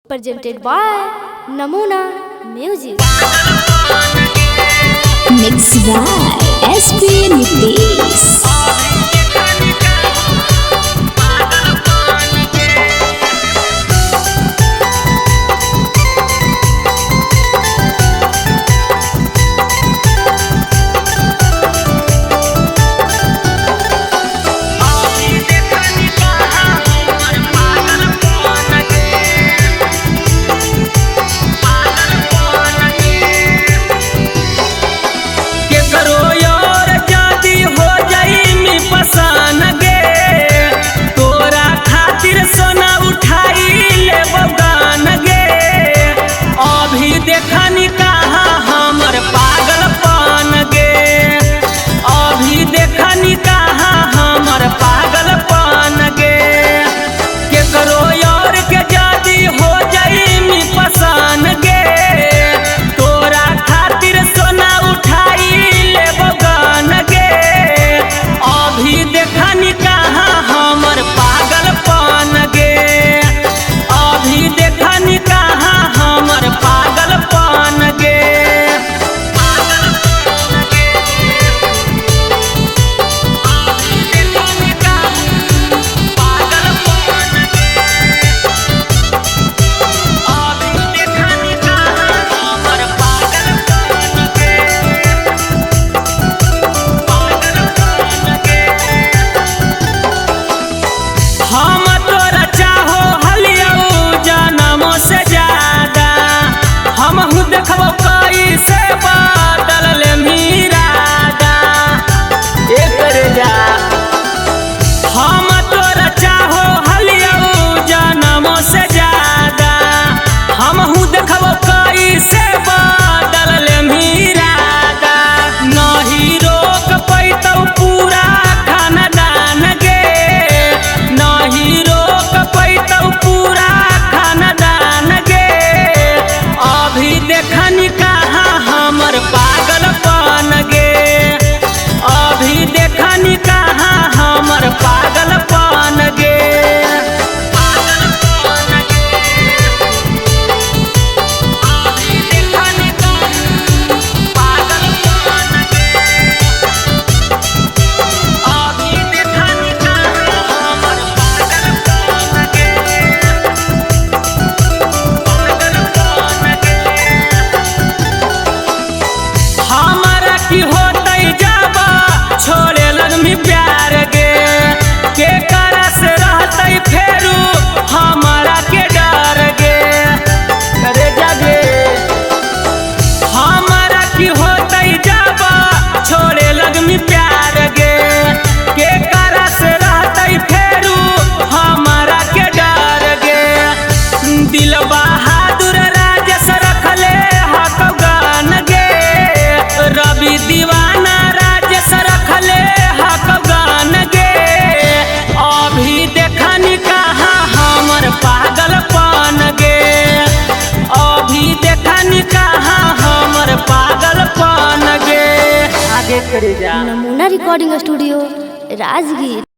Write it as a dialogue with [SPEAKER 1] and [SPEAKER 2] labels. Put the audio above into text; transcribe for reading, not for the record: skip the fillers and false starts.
[SPEAKER 1] Presented by Namuna Music.
[SPEAKER 2] Mix by SP Nitish.
[SPEAKER 3] केकरो यार जादी हो जाई में पसान गे, तोरा खातिर सोना उठाई ले बगान गे। अभी देखनी कहा हमर पागल पान गे, अभी देखनी कहा हमर पागल पान गे। केकरो यार के जादी हो जाई में पसान गे, तोरा खातिर सोना उठाई ले बगान गे। अभी देखनी कहा हमर पागल पान गे, अभी देखनी कहा हमर पागल पान गे। हम तोरा चाहो हलियौ जनमो से ज्यादा, हमहू देखबो कैसे बदल ले मीरादा। एकर जा हम तोरा चाहो हलियौ जनमो से ज्यादा, हमहू देखबो कैसे बदल ले मीरादा। नहीं रोक पैतौ पूरा खानदान गे, नहीं रोक पैतौ पूरा खानदान गे। अभी देखनी कहा हमर पागल पान गे, अभी देखनी कहा हमर पागल पान गे। हमारा की होतै जाबा छोड़े लगमी प्यार गे, के करा से रहतै फेरू हमारा के डर गे। अरे जागे हमारा की होतै जाबा छोड़े लगमी प्यार गे, के करा से रहतै फेरू हमारा के डर गे। दिल बहादुर राजेश रखले हक गान गे, रवि दीवाना राजेश रखले हक गान गे। अभी देखनी कहा हमर पागल पान गे, अभी देखनी कहा हमर पागल पान गे। आगे करे जा।
[SPEAKER 1] Namuna Recording Studio, Rajgir.